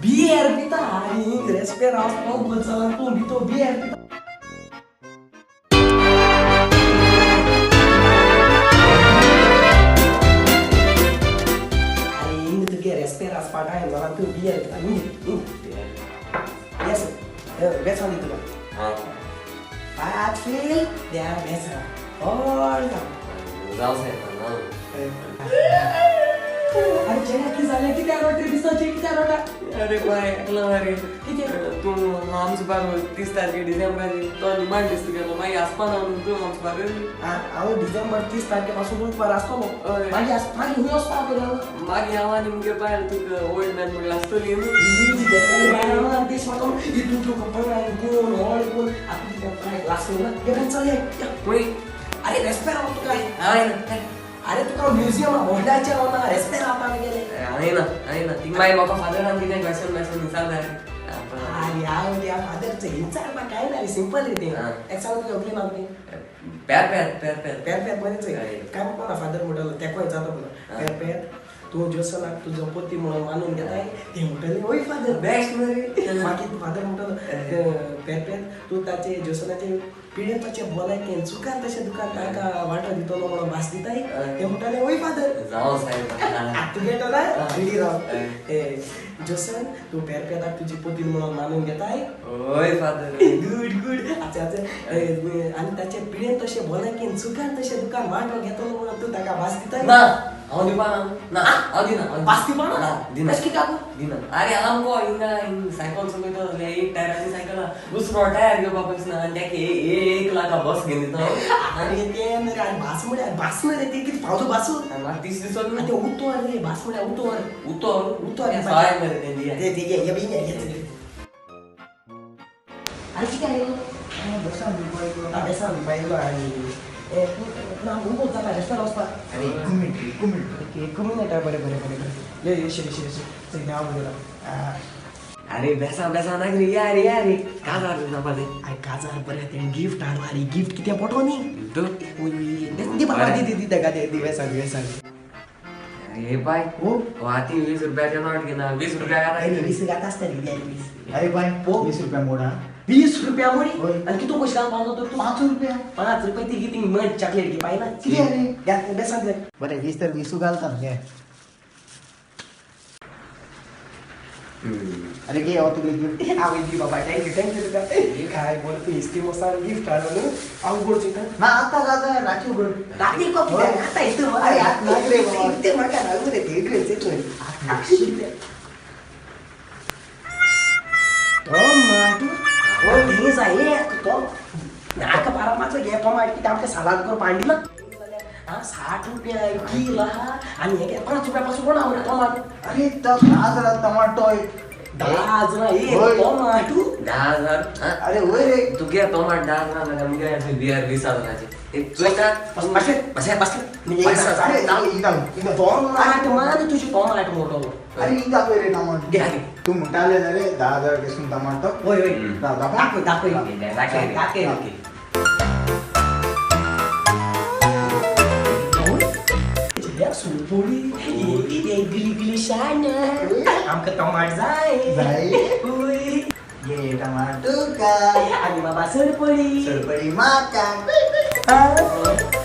Beer पिता आनी respire हांव चला तूं भितो बियर पिता. अरे हिंग तुगे रेस्पेर आसपा टायम जाला तूं बियर पिता. हिंग हिंग येस बेसां दी तुका पांच फील द्या बेसां ऑल. जावं सायबा. अरे चेड्या कितें जालें? कित्याक रोटे दिसता? कित्याक रोटा? अरे बाय एकलो मरे. कितें? तूं आमचे बार 30 तारखे डिसेंबराची तो निमाण दीस तुगेलो, मागीर आसपा ना न्हू तूं आमचे बार. हांव डिसेंबर 30 तारखे पासून उठपार आसतलो. हय. मागीर मागीर खंय वचपाक तुका? मागीर हांव आनी मुगे बायल तुका ओल्ड मॅन म्हणल्यार आसतली न्हू. खंय? अरे रेस्पेर हांव तुका. हांव येना. अरे तुका म्युझियम होंडाचें हांव ना रेस्पेर हांव गेले. हांव येना, हांव येना थिंग. मागीर म्हाका फादरान कितें क्वेशन बेशन विचारता. अरे हांव त्या फादरचें विचारपाक काय ना रे, सिंपल रे तें. एक सांग तुका उखली ना तुवें? पेर पेर पेर पेर. पेर पेर मरेच. हय. काय म्हणपा ना फादर म्हणटालो तेकोय जाता म्हणून. पेर पेर तूं जोसनाक तुजो पोती म्हणून मानून घेताय? ते म्हणटले वय फादर. बेस्ट मरे. मागीर फादर म्हणटालो पेर पेर तूं ताचे जोसनाचे पिडेन ताचे भलायकेन सुखान तशें दुकान तांकां वांटो दितलो म्हणून भास दिताय? ते म्हणटाले वय फादर. जावं सायबा. तूं घेतो ना रेडी राव. हय. ए जोसन तूं पेर पेराक तुजी पोतीन म्हणून मानून घेताय? वय फादर. Good good. अच्छा अच्छा. आनी ताचे पिडेन तशें भलायकेन सुखान तशें दुकान वांटो घेतलो म्हणून तूं ताका भास दिताय? ना, हांव दिवपा ना, हांव दिना. भास दिवपा ना? ना, दिना. अशें कित्याक? दिना. अरे आमको हिंगा हिंग सायकल चलयता जाल्यार एक टायराची सायकल आहा, दुसरो टायर घेवपा पयशे ना आनी ताका एक लाखा बस घेवन दिता हांव. आनी तें न्हय रे, आनी भास म्हळ्यार भास न्हय रे ती, कितें फावजो भासू. आनी म्हाका तीस दिसत आनी ना. तें उतोर रे, भास म्हळ्यार उतोर. उतोर. उतोर. सवाय मरे तें दिया. ते ते ये ये बी ये ये. अरे कितें आयलो? बेसां दिवपा येयलो. आनी ए ना उबो जाता रेस्टोरंट वचपाक. अरे एक मिनिट, एक मिनिट. एक मिनिट. बरें बरें बरें बरें. ये ये शिरी शिरी शिरी चल देवा बरें. अरे बेसा बेसा नागरी या रे या रे काजार जावपा तें. आरे काजार बरें तें गिफ्ट हाडलो. अरे गिफ्ट कितें पटो न्ही. तूं दी बाबा, दी दी दी ताका दी दी. बेसां दी, बेसां दी. अरे बाय हो. आती 20 रुपयाचे नोट घेना, 20 रुपया अरे घाला. 20 घात आसतली दी 20. अरे बाय, 20 रुपया मोडा. 20 रुपया मोडी? होय. आनी कितू पयशे घालून पावलो तर तूं? 5 रुपया. 5 रुपया ती कितें मड चॉकलेट घे पायना. कितें रे? घात बेसां दी. बरें, 20 तर 20 घालता घे. अरे घे हो तुगे गिफ्ट. हांव दी बाबा, thank you thank you तुका. काय बरें तूं इस्तीम वसान गिफ्ट हाडलो न्हू. हांव उगड चोयता. ना, आतां जाता, राती उगड. राती को कित्याक? आतां इतू. अरे आत नाक रे बाबा. इतू म्हाका लागू रे ते इतू. टोमाटो ओ थंय जाय एक तो नाका बारामाचो घे टोमाटो. कितें आमकां सालाद करपा हाडली ना? आं 60 रुपया कील आहा आनी हे 5 रुपया पासून कोण आवडटा टोमाटो? अरे 10,000 टमाटो. 10,000 एक होय. टोमाटो? 10,000? अरे वय रे. तुगे टोमाट 10,000 जाल्यार मुगे बियर 20,000ची एक चोयता. बसले बसे बसले. अरे हिंगा हिंगा. टोमाट मान तुजी टोमाट मोडलो. अरे हिंगा पळय रे टमाटो. घे. तूं म्हणटाले न्ही रे 10,000 केसून टमाटो. वय वय. दाखव. दाखय दाखय. दाखय. दाखय. सुरपुरी इगली इगली शान आमकां टोमाट जाय. जाय. वय. घे टमाटो का. आनी बाबा सरपळी. सरपळी माका. आ.